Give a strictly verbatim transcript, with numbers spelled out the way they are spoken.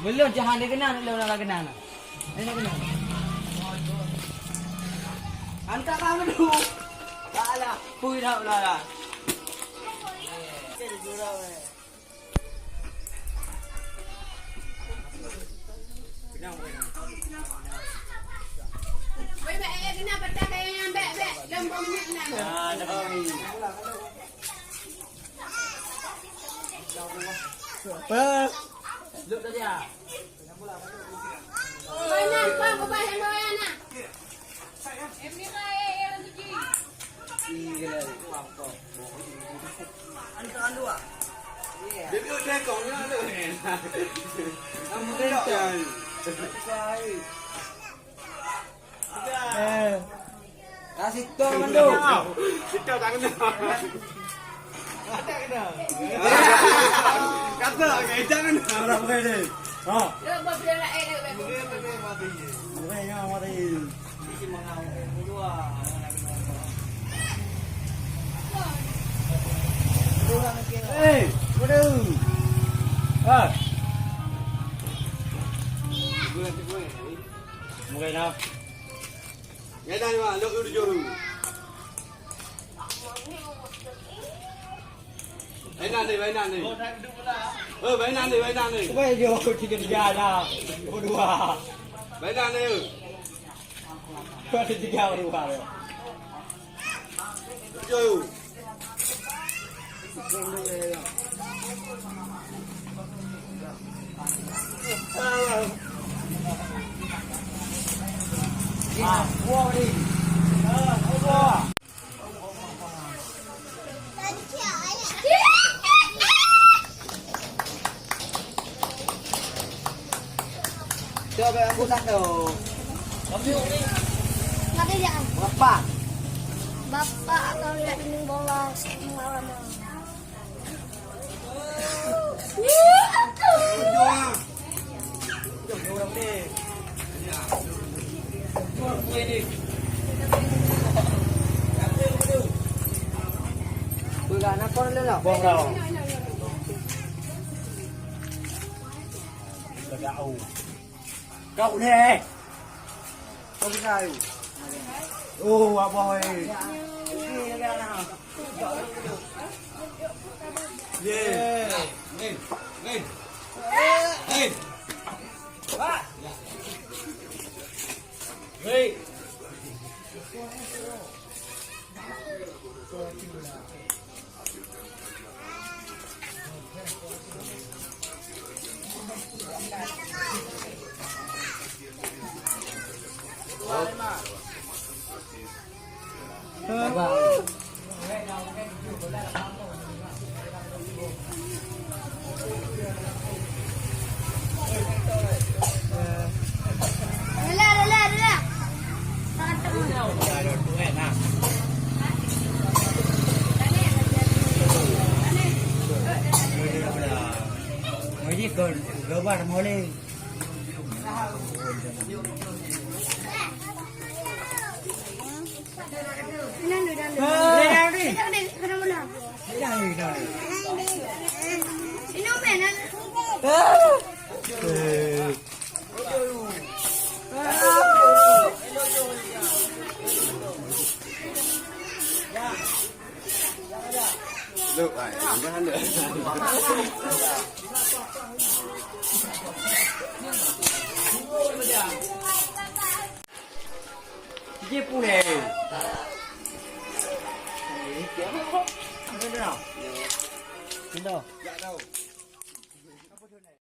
Belum, jangan dia kenal, belum nak kenal. Dia nak kenal. Angkat tangan dulu. Tak lah, pui dah belah dah. Weh, bèk, eh, kena pecah kayu yang bèk, bèk. Lom bom minyak kena. Ah, dah. Apa? Luk tadi ah. Banyak, bang, ubah yang bawa anak. Eh. Kasih tong mandum. Kita tak kena. Kata, kita kena. Orang boleh ni. Ha. Boleh, boleh, boleh. Boleh, ya, mari. Eh, waduh. Ah. Mulai dah. Ngai dah, Mak. Lok dulu juru. Bainan ni, bainan ni. Oh, bainan ni, bainan ni. Weh, yo, tiga-tiga dah. Dua. Bainan ni. Dua tiga, dua. Tujuh. Ah, dua ni. Ah, dua. Coba ambulan tu. Berapa? Bapak kalau nak minum bola, saya mau lama. Kau ni. Kau ni. Oh, abah, eh. Ye. Rin, Rin. Rin. Rin. Loh, ai, jangan deh. Dia pun eh. Ini dia. Ini dia. Ini dia.